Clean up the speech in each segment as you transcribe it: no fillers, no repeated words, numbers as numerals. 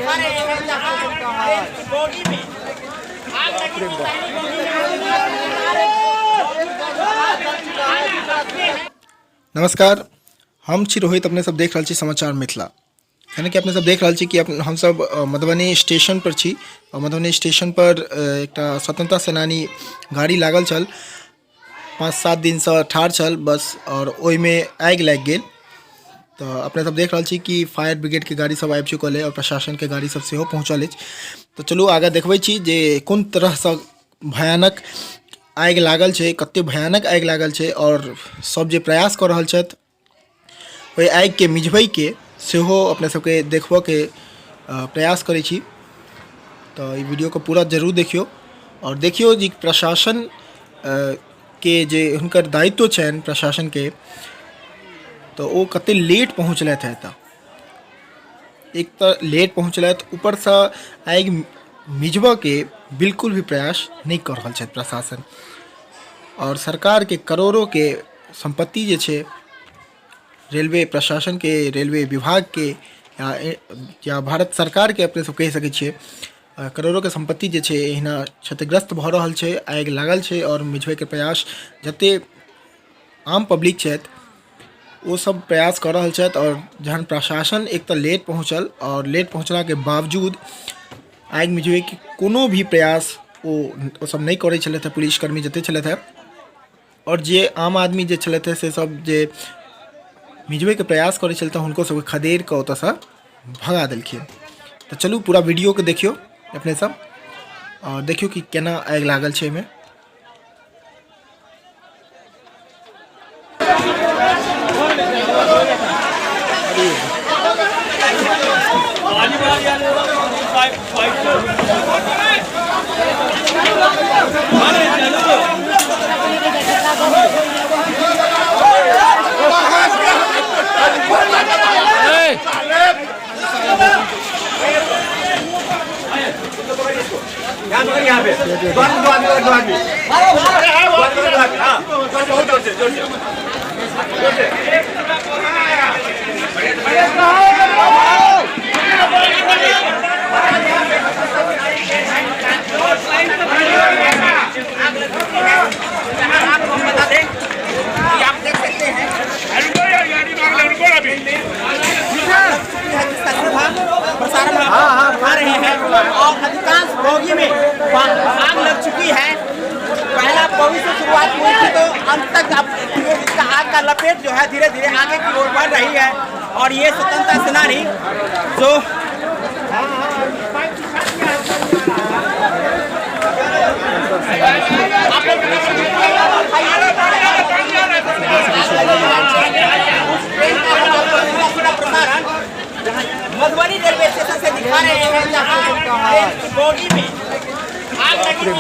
दिखा रहे हैं जहां ट्रेन की बोगी में आग लगी थी। पहली बोगी में आग। नमस्कार, हम छी रोहित, अपने सब देख रहल छी समाचार मिथिला। यानी कि अपने सब देख रहल छी कि हम सब मधुबनी स्टेशन पर छी और मधुबनी स्टेशन पर एकटा स्वतंत्रता सेनानी गाड़ी लागल छल, 5-7 दिनसँ ठाढ़ छल बस, और ओहिमे आगि लागि गेल। तऽ अपने सब देख रहल छी कि फायर ब्रिगेडके गाड़ी सब आबि चुकल अइ और प्रशासनके गाड़ी सब सेहो पहुँचल अछि। तऽ चलू आगाँ देखबै छी जे कोन तरहसँ भयानक आगि लागल छै, कते भयानक आगि लागल छै और सब जे प्रयास कऽ रहल छथि ओहि आगिके मिझबैके सेहो अपने सबके देखबऽके प्रयास करै छी। तऽ ई वीडियोके पूरा जरूर देखियौ और देखियौ जे प्रशासन के जे हुनकर दायित्व छनि प्रशासनके, तऽ ओ कते लेट पहुँचलथि हँ एतऽ। एक तऽ लेट पहुँचलथि, ऊपरसँ आगि मिझबऽके बिल्कुल भी प्रयास नहि कऽ रहल छथि प्रशासन। आओर सरकारके करोड़ोके सम्पत्ति जे छै रेलवे प्रशासनके, रेलवे विभागके या या भारत सरकारके अपने सब कहि सकै छियै, करोड़ोके सम्पत्ति जे छै एहिना क्षतिग्रस्त भऽ रहल छै, आगि लागल छै आओर मिझबैके प्रयास जते आम पब्लिक छथि ओ सब प्रयास कऽ रहल छथि। आओर जहन प्रशासन एक तऽ लेट पहुँचल आओर लेट पहुँचलाके बावजूद आगि मिझबैके कोनो भी प्रयास ओ सब नहि करै छलथि हँ, पुलिसकर्मी जते छलथि हँ आओर जे आम आदमी जे छलथि हँ से सब जे मिझबैके प्रयास करै छलथि हँ हुनको सबके खदेड़ कऽ ओतऽसँ भगा देलखिन। तऽ चलू पूरा वीडियोके देखियौ अपने सब आओर देखियौ कि केना आगि लागल छै एहिमे। यहाँ पे दो आदमी, दो आदमी, दो आदमी। दो आदमी, दो आदमी, हाँ। बहुत जोर से, जोर से, जोर से। आपको हम बता दें कि आप देख सकते हैं प्रसारण हम दिखा रहे हैं और अधिकांश बोगी में आग लग चुकी है। पहला बोगी से शुरुआत हुई थी तो अंत तक अब ये इसका आग का लपेट जो है धीरे धीरे आगे की ओर बढ़ रही है। और ये स्वतंत्रता सेनानी जो प्रसारण मधुबनी रेलवे स्टेशन से दिखा रहे हैं जहां ट्रेन की बोगी में आग लगी थी।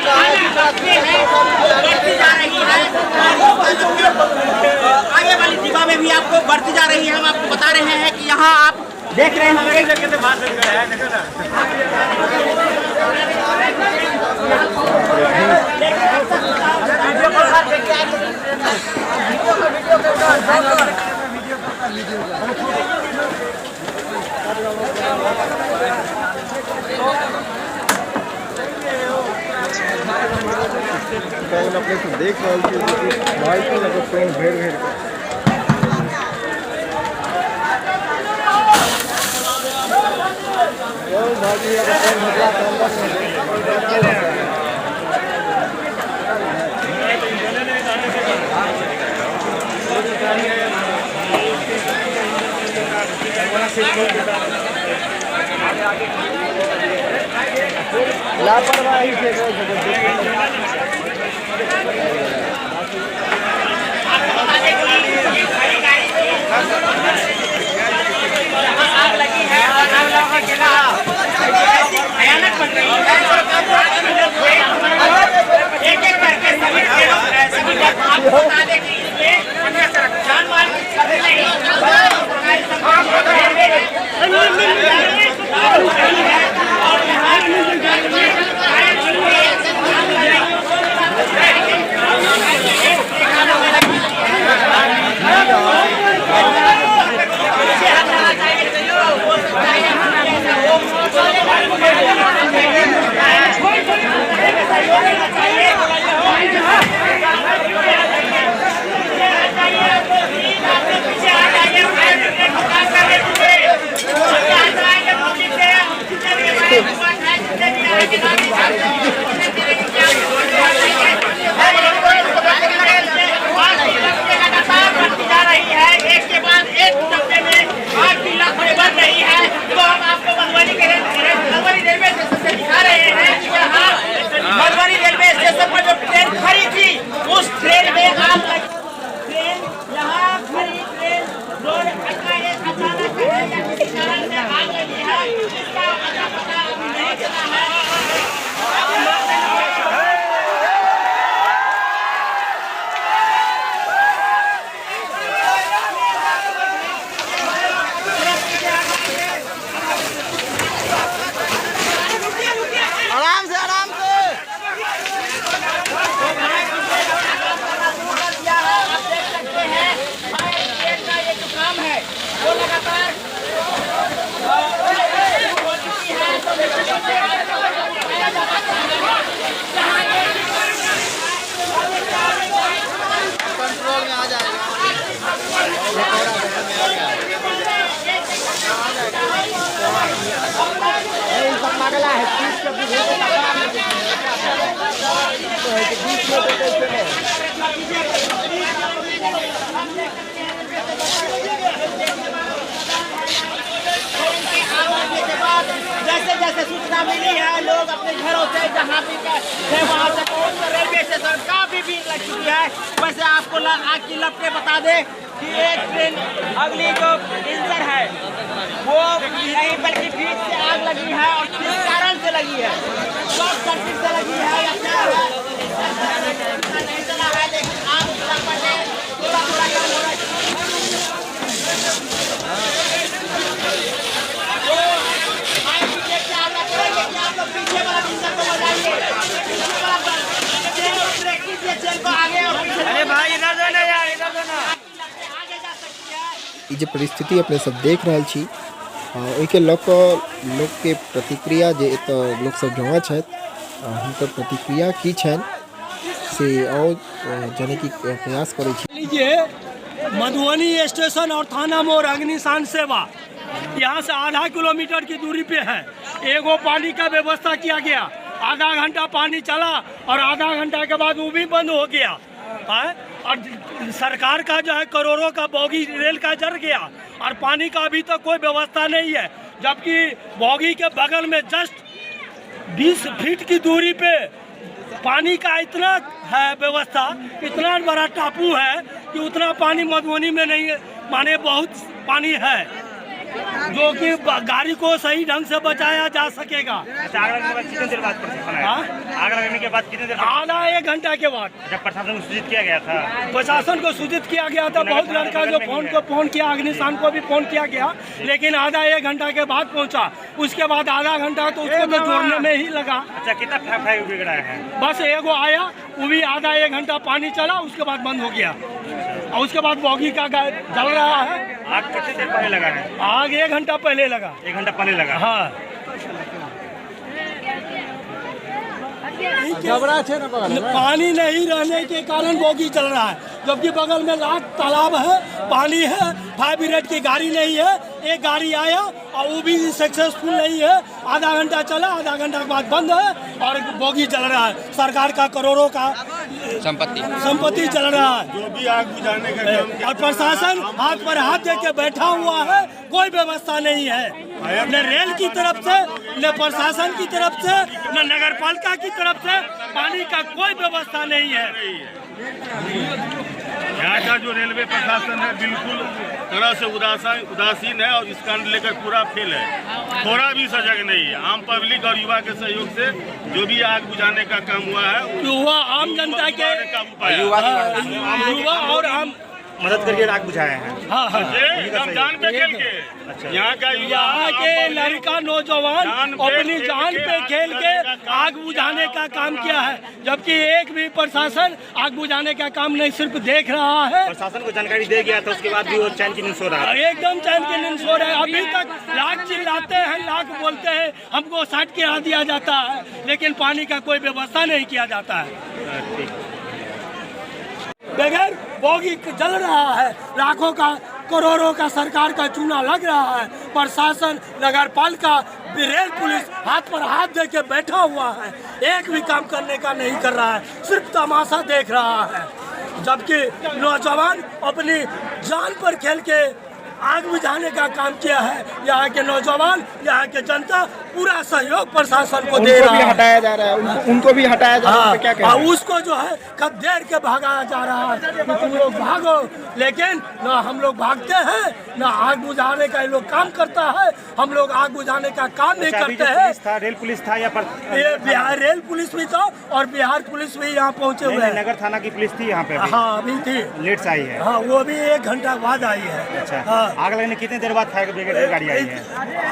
पहली बोगी में बढ़ती जा रही है, आगे वाली डिब्बा में भी आपको बढ़ती जा रही है। हम आपको बता रहे हैं कि यहाँ आप देख रहे हैं। अपने से देख रहल छी बाल्टी लऽ कऽ पानि भरि भरि कऽ। लापरवाही से। आग लगी है और आग भयानक बन रही है। एक एक करके सभी सभी आपको बता दें कि इसमें जान माल की क्षति नहीं। जैसे जैसे सूचना मिली है, लोग अपने घरों से जहाँ भी थे वहाँ से पहुँच रेलवे स्टेशन काफी भीड़ लग चुकी है। वैसे आपको आग की लपटें बता दे कि एक ट्रेन अगली जो इंजन है वो नहीं बल्कि बीच से आग लगी है और किस कारण से लगी है, शॉर्ट सर्किट से लगी है या क्या है नहीं चला है, लेकिन आग की लपटें थोड़ा थोड़ा कम हो रहा है। फायर ब्रिगेड से आग्रह करेंगे कि आप लोग पीछे वाला इंजन को बजाइए, पीछे वाला चेन को ब्रेक कीजिए, चेन को आगे और पीछे। अरे भाई इधर दो ना यार, इधर दो ना, आगे जा सकती है। ई जे परिस्थिति अपने सब देख रहल छी, ओहिके लऽ कऽ लोकके प्रतिक्रिया, जे एतऽ लोकसब जमा छथि, हुनकर प्रतिक्रिया की छनि से आओर जानैके प्रयास करै छी। लीजिए, मधुबनी स्टेशन और थाना मोड़ अग्निशामन सेवा यहाँ से आधा किलोमीटर की दूरी पे है। एगो पानी का व्यवस्था किया गया, आधा घंटा पानी चला और आधा घंटा के बाद वो भी बंद हो गया है। और सरकार का जो है करोड़ों का बोगी रेल का जल गया और पानी का अभी तक कोई व्यवस्था नहीं है, जबकि बोगी के बगल में जस्ट 20 फीट की दूरी पे पानी का इतना है व्यवस्था, इतना बड़ा टापू है कि उतना पानी मधुबनी में नहीं है, माने बहुत पानी है जो कि गाड़ी को सही ढंग से बचाया जा सकेगा। अच्छा, आग लगने के बाद कितने देर बाद प्रशासन आया? हाँ? आग लगने के बाद कितने देर बाद? आधा एक घंटा के बाद। अच्छा, प्रशासन को सूचित किया गया था? प्रशासन को सूचित किया गया था, बहुत लड़का जो फोन को फोन किया, अग्निशामन को भी फोन किया गया, लेकिन आधा एक घंटा के बाद पहुंचा। उसके बाद आधा घंटा तो उसको तो जोड़ने में ही लगा। अच्छा, कितना फायर ब्रिगेड आया है? बस एगो आया, वो भी आधा एक घंटा पानी चला, उसके बाद बंद हो गया और उसके बाद बोगी का जल रहा है। आग कितने देर पहले लगा है? आग एक घंटा पहले लगा। एक घंटा पहले लगा। हाँ। पानी नहीं रहने के कारण बोगी चल रहा है, जबकि बगल में लाख तालाब है, पानी है, फायर ब्रिगेड की गाड़ी नहीं है। एक गाड़ी आया और वो भी सक्सेसफुल नहीं है, आधा घंटा चला, आधा घंटा के बाद बंद है और बोगी चल रहा है। सरकार का करोड़ों का संपत्ति चल रहा है, जो भी आग बुझाने का काम और प्रशासन हाथ पर हाथ दे के बैठा हुआ है, कोई व्यवस्था नहीं है, न रेल की तरफ से, न प्रशासन की तरफ से, न नगर पालिका की तरफ से पानी का कोई व्यवस्था नहीं है। यहाँ का जो रेलवे प्रशासन है बिल्कुल तरह से उदासीन है और इसका लेकर पूरा फेल है, थोड़ा भी सजग नहीं है। आम पब्लिक और युवा के सहयोग से जो भी आग बुझाने का काम हुआ है, युवा आम जनता के युवा ने काबू पाया। युवा और आम मदद करके आग बुझाए हैं। हाँ हाँ, एकदम जान पे खेल के यहाँ का युवा, यहाँ के लड़का नौजवान जान पे अपनी खेल जान के पे आग खेल के बुझाने का काम आग बुझाने का काम किया है, जबकि एक भी प्रशासन आग बुझाने का काम नहीं, सिर्फ देख रहा है। प्रशासन को जानकारी दे गया था, उसके बाद भी वो चैन की नींद सो रहा है। एकदम चैन की नींद सो रहे हैं। अभी तक लाख चिल्लाते हैं, लाख बोलते हैं, हमको साइड गिरा दिया जाता है, लेकिन पानी का कोई व्यवस्था नहीं किया जाता है। बगैर बोगी जल रहा है, लाखों का करोड़ों का सरकार का चूना लग रहा है। प्रशासन, नगर पालिका, रेल पुलिस हाथ पर हाथ दे के बैठा हुआ है, एक भी काम करने का नहीं कर रहा है, सिर्फ तमाशा देख रहा है। जबकि नौजवान अपनी जान पर खेल के आग बुझाने का काम किया है। यहाँ के नौजवान, यहाँ के जनता पूरा सहयोग प्रशासन को दे उनको रहा भी है। हटाया जा रहा है, उनको भी हटाया जा रहा है, हाँ, क्या कह रहे हैं? उसको जो है खदेड़ के भगाया जा रहा है कि तुम लोग भागो, लेकिन ना हम लोग भागते हैं, ना आग बुझाने का ये लोग काम करता है। हम लोग आग बुझाने का काम नहीं अच्छा, अभी करते जो हैं। पुलिस था, रेल पुलिस था या पर ये बिहार रेल पुलिस भी था और बिहार पुलिस भी यहाँ पहुँचे नहीं, हुए नहीं, हैं। नगर थाना की पुलिस थी यहाँ पे अभी? हाँ, अभी थी। लेट से आई है। हाँ, वो भी एक घंटा बाद आई है। अच्छा, हाँ। आग लगने कितने देर बाद फायर ब्रिगेड की गाड़ी आई है?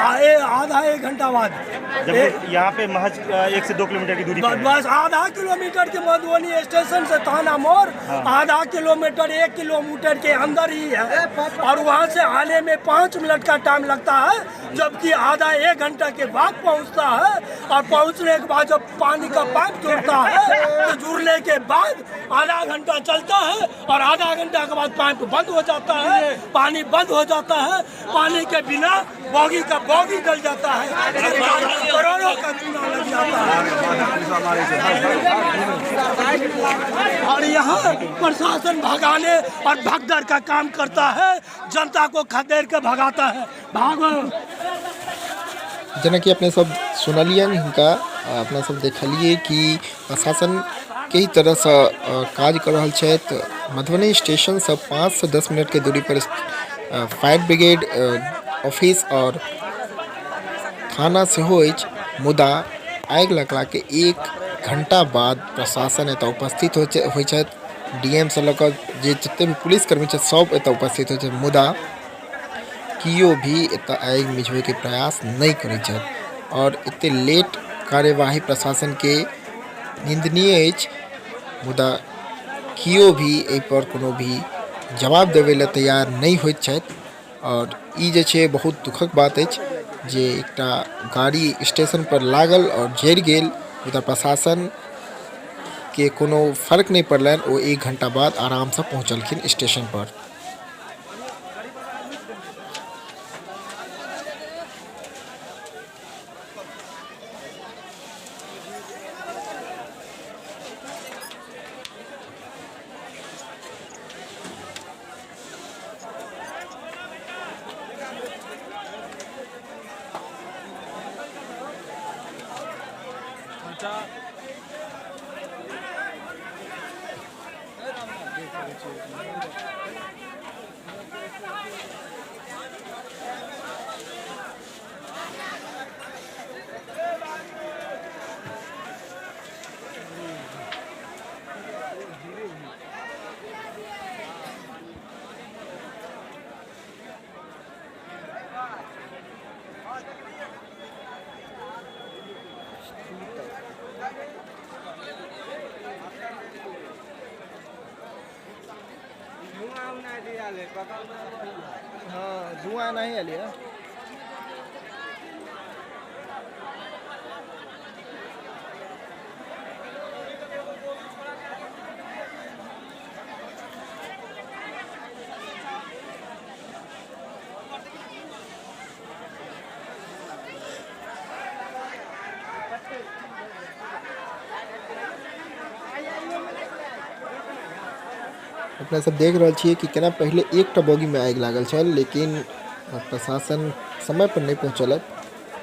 आए आधा एक घंटा बाद। जब यहाँ पे महज 1 से 2 किलोमीटर की दूरी पे है। बस आधा किलोमीटर के मधुबनी स्टेशन से थाना मोड़ आधा किलोमीटर 1 किलोमीटर के अंदर ही है, और वहाँ से आने में 5 मिनट का टाइम लगता है, जबकि आधा एक घंटा के बाद पहुँचता है। और पहुँचने के बाद जब पानी का पाइप जुड़ता है तो जुड़ने के बाद आधा घंटा चलता है और आधा घंटा के बाद पाइप बंद हो जाता है, पानी बंद हो जाता है। पानी के बिना बोगी का बोगी जल जाता है, करोड़ों का चूना लग जाता है। और यहाँ प्रशासन भगाने और भगदड़ का काम करता है, जनता को खदेड़ के भगाता है। भागो। जेनाकि अपने सब सुनलियनि हिनका, अपना सब देखलिए कि प्रशासन कई तरहसँ काज कऽ रहल छथि। मधुबनी स्टेशनसँ 5 से 10 मिनट के दूरी पर फायर ब्रिगेड ऑफिस और थाना सेहो अछि, मुदा आगि लगलाके 1 घंटा बाद प्रशासन एतऽ उपस्थित होइ छथि। डीएम से लऽ कऽ जे जते भी पुलिसकर्मी छथि सब एतऽ उपस्थित होइ छथि, मुदा कियो भी एतऽ आगि मिझबैके प्रयास नहि करै छथि। और एते लेट कार्यवाही प्रशासन के निंदनीय अछि, मुदा कियो भी एहि पर कोनो भी जवाब देबै लए तैयार नहि होइत छथि। और ई जे छै बहुत दुखक बात अछि जे एकटा गाड़ी स्टेशन पर लागल और जरि गेल, मुदा प्रशासन के कोनो फर्क नहि पड़लनि। ओ 1 घंटा बाद आरामसँ पहुँचलखिन स्टेशन पर। हाँ, धुआं नहीं आयल है। अपना सब देख रहल छियै कि केना पहिले एकटा बोगी में आगि लागल छल, लेकिन प्रशासन समय पर नहीं पहुँचलक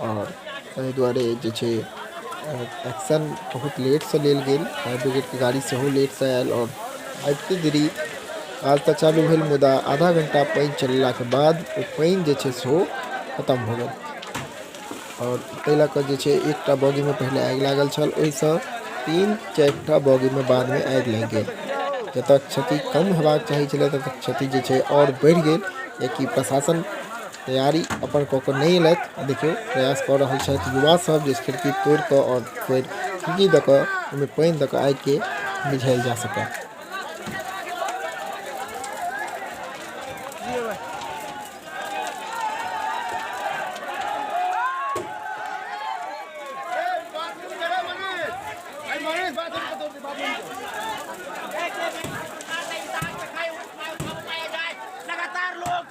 और एहि दुआरे जे छै एक्शन बहुत लेटसँ लेल गेल। फायर ब्रिगेडके गाड़ी सेहो लेटसँ आयल और आबिते देरी काज तऽ चालू भेल, मुदा आधा घंटा पानि चलेलाके बाद ओ पानि जे छै सेहो खतम भऽ गेल। और ताहि लऽ कऽ जे छै एकटा बोगीमे पहिले आगि लागल छल, ओहिसँ 3-4 टा बोगीमे बादमे आगि लागि गेल। जतऽ क्षति कम हेबाक चाही छलै ततऽ क्षति जे छै आओर बढ़ि गेल, कियाकि प्रशासन तैयारी अपन कऽ कऽ नहि एलथि। देखियौ प्रयास कऽ रहल छथि युवा सब जे खिड़की तोड़ि कऽ आओर फेर खिड़की दऽ कऽ ओहिमे पानि दऽ कऽ आगिके मिझायल जा सकय। लगातार लोग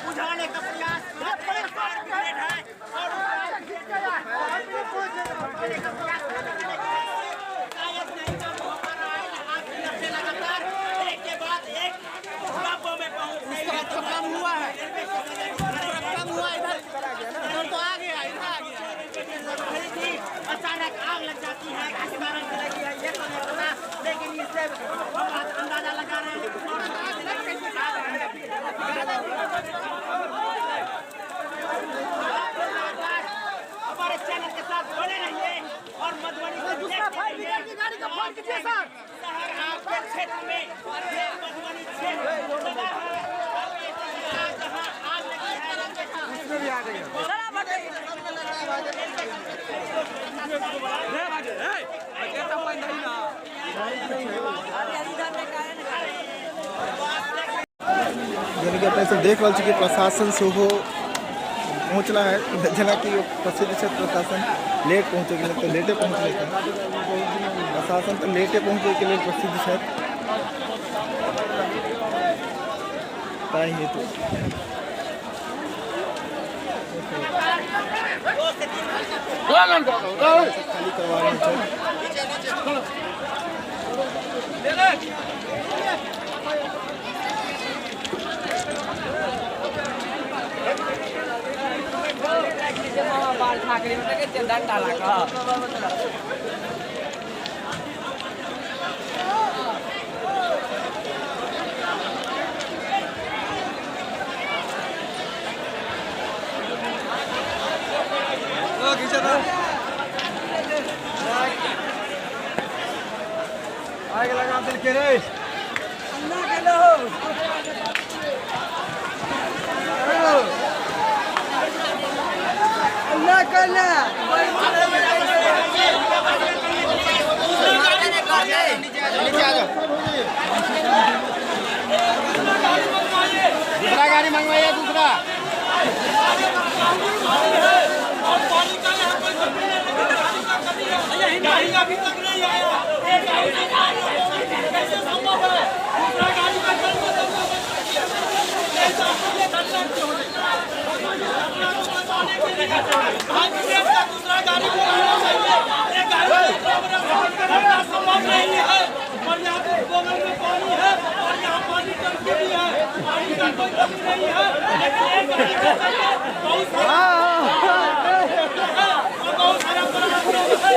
बुझाने का प्रयास है और लगातार एक के बाद एक में पहुंच कम हुआ है, कम हुआ इधर तो आ गया, इधर आ गया। अचानक आग लग जाती है, किस कारण से लगी है ये तो नहीं पता, लेकिन इससे हम अंदाजा लगा रहे हैं। हमारे चैनल के साथ बने रहिए और मधुबनी से शहर आपके क्षेत्र में मधुबनी क्षेत्र जगह है जहाँ आग लगी है। अपने सब देख रहल छी कि प्रशासन सेहो पहुँचला है। जेनाकि प्रसिद्ध छै प्रशासन लेट पहुँचैके लेल, तऽ लेटे पहुँचलै। प्रशासन तऽ लेटे पहुँचैके लेल प्रसिद्ध छथि, ताहि हेतु खाली करवा रहल छै। दूसरा गाड़ी मंगवाइए दूसरा। और पानी का यहाँ कोई कमी नहीं, लेकिन गाड़ी का कमी है। गाड़ी अभी तक नहीं आया। एक गाड़ी से कैसे संभव है? दूसरा गाड़ी का चल को दूसरा गाड़ी को आना चाहिए। एक गाड़ी का संभव नहीं है। और यहाँ पे बगल में पानी है और यहाँ पानी टंकी भी है, पानी का कोई कमी नहीं है, लेकिन एक गाड़ी का चलते बहुत सारा और बहुत सारा प्रॉब्लम है।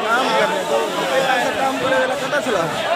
काम करने दो, काम करे वाला कतऽ छलऽ?